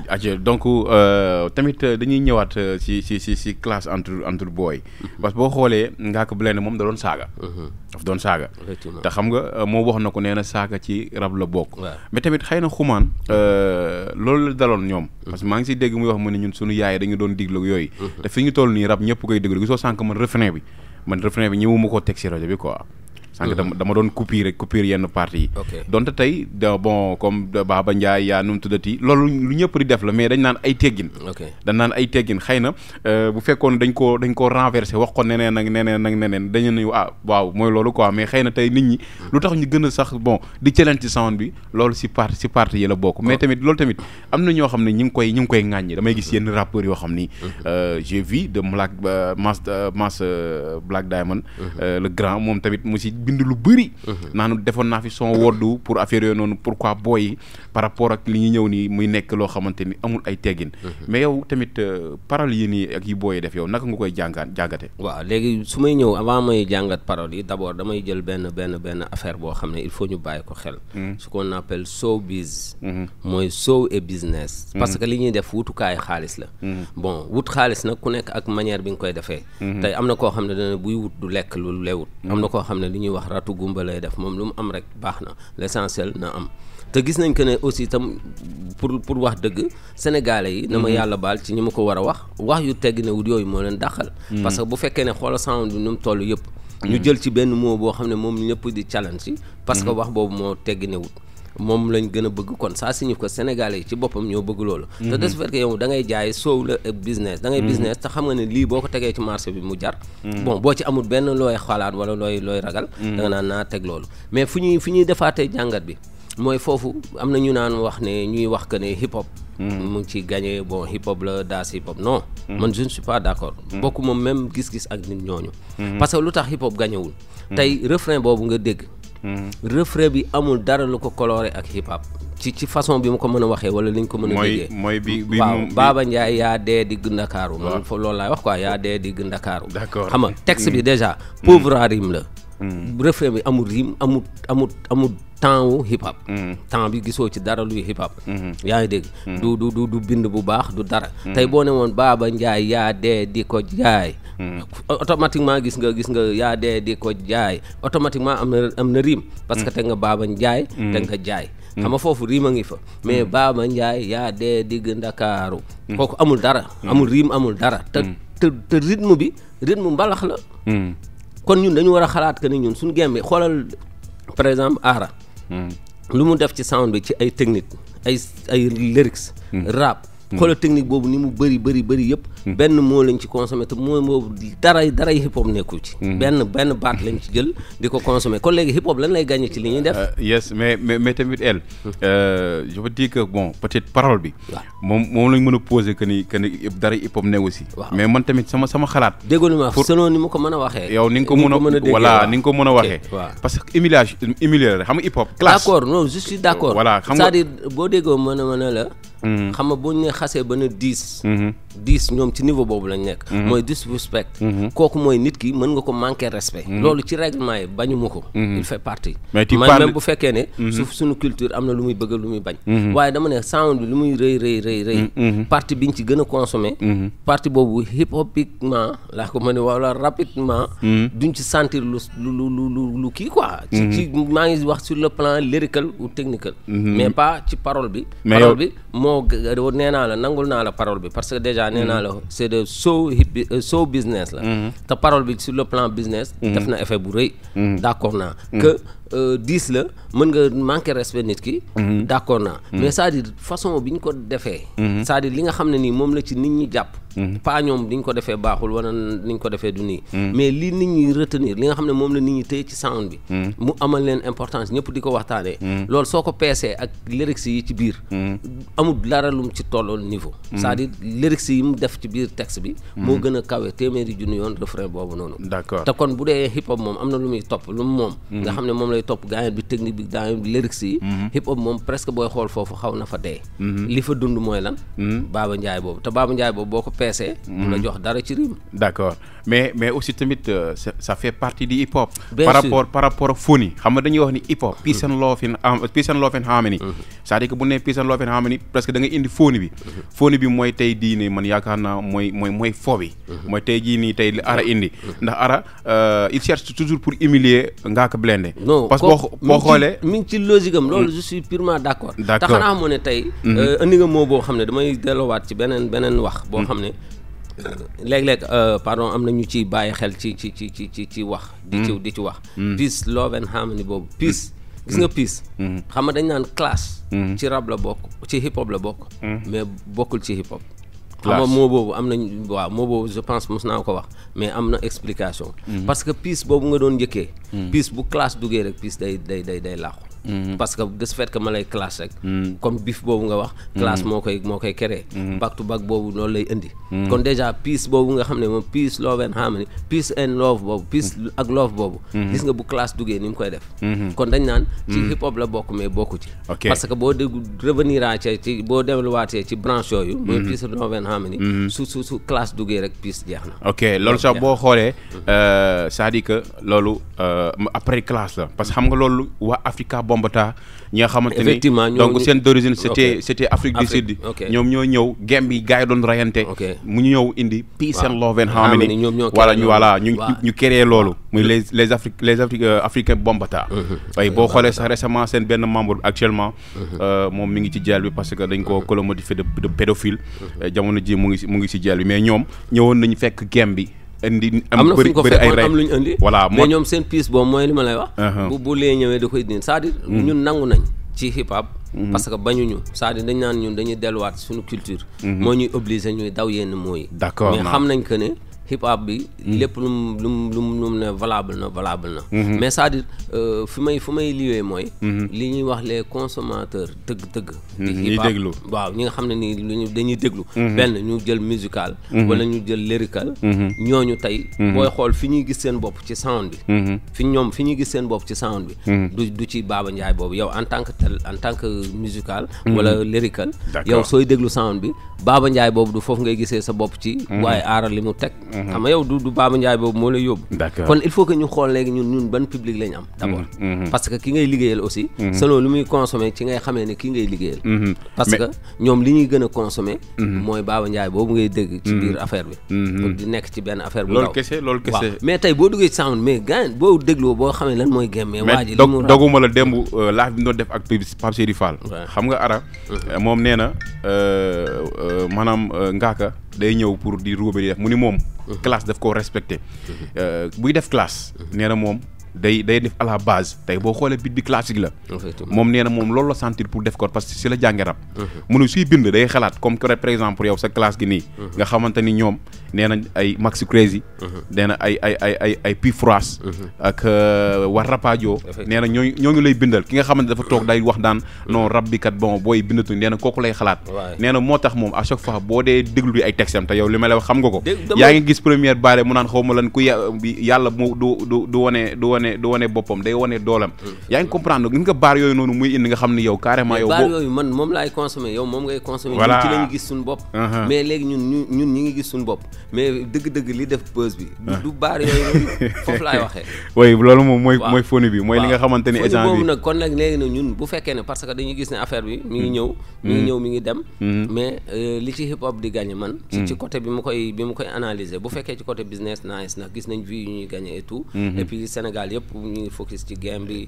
aja donc tamit dañuy ñëwaat ci classe entre boy parce que boo xoolee Ngaaka Blindé moom da doon saaga daf doon saaga te xam nga moo wax na ko nee na saaga ci rab la bokk mais tamit xëy na xumaan loolu la daloon ñoom parce que maa ngi si dégg muy wax mu ne ñun suñu yaay dañu doon diglu yooyu te fi ñu toll nii rab ñëpp koy déglu gisoo sànq man refrain bi ñëwuma koo teg si rajo bi quoi sànq dama doon coupure yenn parties yi donte tey bon comme Baba Ndiaye yaa nu mu tuddati loolu lu ñëpp di def la mais dañ naan ay teggin xëy na bu fekkoon dañ koo renversé wax ko neneen dañu ne waaw mooy loolu quoi mais xëy na tey nit ñi lu tax ñu gën a sax bon di challenge ci sound bi loolu si parti yi la bokk mais tamit loolu tamit am na ñoo xam ne ñi ngi koy ŋàññi damay gis yenn rappeurs yoo xam ni j'ai vu de Mass Black Diamond le grand moom tamit mu si bind lu bëri naanu defoon naa fi son woddu pour affaire yooyu noonu pourquoi booy par rapport ak li ñu ñëw nii muy nekk loo xamante ni amul ay teggin mais yow tamit paroles yi nii ak yi booy def yow naka nga koy jàngate waaw léegi su may ñëw avant may jàngat paroles yi d'abord damay jël benn affaire boo xam ne il faut ñu bàyyi ko xel ce qu'on appelle showbiz mooy show et business parce que li ñuy def wutukaayu xaalis la bon wut xaalis nag ku nekk ak manière bi nga koy defee tey am na koo xam ne dana buy wut du lekk lu lewut am na koo xam ne li ñuy wax ratu gumba lay def moom lu mu am rek baax na l'essentiel na am te gis nañ que ne aussi tam pour wax dëgg sénégalais yi na ma yàlla baal ci ñi ma ko war a wax yu tegg ne wut yooyu moo leen dàqal parce que bu fekkee ne xoola sound bi nu mu toll yëpp ñu jël ci benn mot boo xam ne moom ñëpp di challenge yi parce que wax boobu moo tegg ne wut moom lañ gën a bëgg kon ça signifie que sénégalais yi ci boppam ñoo bëgg loolu te de ce fait que yow da ngay jaay soow la business da ngay business te xam nga ne lii boo ko tegee ci marché bi mu jar bon boo ci amul benn looy xalaat wala looy ragal da nga naan naa teg loolu mais fu ñuy defaatee jàngat bi mooy foofu am na ñu naan wax ne ñuy wax que ne hip hop mu ngi ci gagné bon hip hop la daas hip hop non man je ne suis pas d'accord bokku moom même gis-gis ak nit ñooñu parce que lu tax hip hop gagnéwul tey refrain boobu nga dégg refrain bi amul dara lu ko coloré ak hip hop ci façon bi mu ko mën a waxee wala li ñu ko mën a déggee mooy bi waaw Baba Ndiaye yaa dee digg Ndakaaru man fa loolu laay wax quoi yaa dee digg Ndakaaru xam nga texte bi déjà pauvre à rime la refrain bi amul rime amul temps wu hip hop temps bi gisoo ci dara luy hip hop yaa ngi dégg du bind bu baax du dara tey boo ne woon Baba Ndiaye yaa dee di ko jaay automatiquement gis nga yaa dee di ko jaay automatiquement am na rime parce que te nga Baba Ndiaye te nga jaay xam nga foofu rime a ngi fa mais Baba Ndiaye yaa dee digg Ndakaaru kooku amul dara amul rime amul dara te rythme mbalax la kon ñun dañu war a xalaat que ni ñun suñu game bi xoolal par exemple Aara lu mu def ci sound bi ci ay technique ay lyrics rap xoolal technique boobu ni mu bëri yëpp benn moo lañ ci consommé te moo boobu daray hip hop nekkul ci benn baat lañ ci jël di ko consommé kon léegi hip hop lan lay gagné ci li ñuy def yes mais tamit je veux dire que bon peut-être parole bi moom lañ mën a poser que ni dara hip hop ne aussi mais man tamit sama xalaat déggoo ni ma selon ni ma ko mën a waxee yow ni nga ko mën a voilà ni nga ko mën a waxee parce que humilier la xam nga hip hop classe d'accord non je suis d'accord voilà xam nga c'est-à-dire boo déggoo mën a la xam nga boo ñu ne xasee ba na 10 ñoom ci niveau boobu lañ nekk mooy disrespect kooku mooy nit ki mën nga ko manquer respect loolu ci règlement yi bañu ma ko il fait partie man même bu fekkee ne suñu culture am na lu muy bëgg lu muy bañ waaye dama ne sound bi lu muy rëy partie biñ ci gën a consommer partie boobu hip hopiquement laa ko mën a wala rapidement duñ ci sentir lu kii quoi ci maa ngi wax sur le plan lyrical ou technical mais pas ci parole bi moo nee naa la nangul naa la parole bi parce que déjà nee naa la c'est de show business la te parole bi sur le plan business def na effet bu rëy d'accord naa que 10 la mën nga manquer respect nit ki d'accord naa mais c'est-à-dire façon bi ñu ko defee c'est-à-dire li nga xam ne nii moom la ci nit ñi jàpp pas ñoom li ñu ko defee baaxul wala ni ñu ko defee du nii mais li nit ñi retenir li nga xam ne moom la nit ñi téye ci sound bi mu amal leen importance ñëpp di ko waxtaanee loolu soo ko peesee ak lyrics yi ci biir amul dara lum ci tollool niveau c'est-à-dire lyrics yi mu def ci biir texte bi moo gën a kawe téeméeri junni yoon refrain boobu noonu d'accord te kon bu dee hip hop moom am na lu muy topp lu mu moom nga xam ne moom lay topp gaañ bi technique bi gaañ bi lyrics yi hip hop moom presque booy xool foofu xaw na fa dee li fa dund mooy lan Baba Ndiaye boobu te Baba Ndiaye boobu boo ko peesee du la jox dara ci rime. D'accord mais aussi tamit ça fait partie du hip hop par rapport ak phone yi xam nga dañuy wax ni hip hop peace and love and harmony c'est-à-dire que bu nee peace and love and harmony presque da nga indi phone bi mooy tey diine man yaakaar naa mooy fo bi mooy tey jii nii tey li Ara indi ndax Ara il cherche toujours pour humilier Ngaaka Blindé. non parce que boo xoolee mi ngi ci logique am loolu je suis purement d'accord te xanaa moo ne tey indi nga moo boo xam ne damay delloowaat ci beneen wax boo xam ne léeg-léeg pardon am na ñu ciy bàyyi xel ci wax di ci wax peace love and harmony boobu peace gis nga peace xam nga dañ naan classe ci rap la bokk ci hip hop la bokk mais bokkul ci hip hop xam nga moo boobu am nañ waaw moo boobu je pense mos naa ko wax mais am na explication parce que peace boobu nga doon njëkkee peace bu classe duggee rek peace day làqu parce que de ce fait que ma lay classe rek comme bif boobu nga wax classe moo koy créer back to back boobu loolu lay indi kon déjà peace boobu nga xam ne moom peace love and harmony peace and love boobu peace ak love boobu gis nga bu classe duggee ni mu koy def kon dañ naan ci hip hop la bokk mais bokku ci parce que boo dégg revenir a ci boo delluwaatee ci branche yooyu mooy peace love and harmony su classe duggee rek peace jeex na ok loolu sax boo xoolee c'est-à-dire que loolu après classe la parce que xam nga loolu waa Africa Bombata ñi nga xamante ni donc seen d'origine c'était Afrique du Sud ñoom ñoo ñëw gem bi gars yi doon rayante mu ñu ñëw indi peace and love and harmony voilà ñu créé loolu muy les Africains Bombata waaye boo xoolee sax récemment seen benn membre actuellement moom mi ngi ci jeel bi parce que dañ ko colomotifié de pédophile jamono ji mu ngi ci jeel bi mais ñoom ñëwoon nañu fekk gem bi indi am na fu ñu ko fekkoon am lu ñu indi voilà mais ñoom seen pièce boobu mooy li ma lay wax bu lee ñëwee da koy dindi c'est-à-dire ñun nangu nañ ci hip hop parce que bañuñu c'est-à-dire dañ naan ñun dañuy delluwaat suñu culture moo ñuy obligé ñuy daw yenn mooy d'accord mais xam nañ que ne hip hop bi lépp lu mu ne valable na mais c'est-à-dire fi may liwee mooy li ñuy wax les consommateurs dëgg ñuy déglu waaw ñi nga xam ne nii dañuy déglu benn ñu jël musical wala ñu jël lyrical ñooñu tey booy xool fi ñuy gis seen bopp ci sound bi fi ñuy gis seen bopp ci sound bi du ci Baba Ndiaye boobu yow en tant que tel en tant que musical wala lyrical yow sooy déglu sound bi Baba Ndiaye boobu du foofu ngay gisee sa bopp ci waaye Ara li mu teg xam nga yow du Baba Ndiaye boobu moo lay yóbbu kon il faut que ñu xool léegi ñun ban public lañ am d'abord parce que ki ngay liggéeyal aussi selon lu muy consommer ci ngay xamee ne ki ngay liggéeyal parce que ñoom li ñuy gën a consommer mooy Baba Ndiaye boobu ngay dégg ci biir affaire bi di nekk ci benn affaire bu loolu kese waaw mais tey boo duggee ci sound mais gars boo dégloo boo xamee lan mooy gém mais waa ji doguma la démb live bi ñu doon def ak Pape Seydi Fall xam nga Ara moom nee na maanaam Ngaaka day ñëw pour di ruube di def mu ni moom classe daf ko respecté buy def classe nee na moom day def à la base tey boo xoolee beat bi classique la moom nee na moom loolu la sentir pour def ko parce que si la jànge rap mu ne suy bind day xalaat comme que par exemple yow sa classe gi nii nga xamante ni ñoom nee nañ ay Maxi Crazy nee na ay Pifras ak war Rapadio nee na ñooñu lay bindal ki nga xamante dafa toog day wax daan non rap bi kat bon booy bindatuñ nee na kooku lay xalaat nee na moo tax moom à chaque fois boo dee déglu ay texte am te yow li ma lay wax xam nga ko yaa ngi gis première baare mu naan xaw ma lan ku yàlla mu du wane boppam day wane doolam yaa ngi comprendre gis nga baar yooyu noonu muy indi nga xam ni yow carrément yow baar yooyu man moom laay consommer yow moom ngay consommer ñun ci lañu gis suñu bopp mais léegi ñun ñi ngi gis suñu bopp mais dëgg-dëgg li def buzz bi du baar yooyu foofu laay waxee oui loolu moom mooy phone bi mooy li nga xamante ni échange bi boobu nag kon nag léegi nag ñun bu fekkee ne parce que dañuy gis ne affaire bi mi ngi ñëw mi ngi dem mais li ci hip hop di gagné man ci côté bi mu koy analyser bu fekkee ci côté business nice nag gis nañ vie yu ñuy gagné et tout et puis Sénégal yëpp ñu ngi focus ci game bi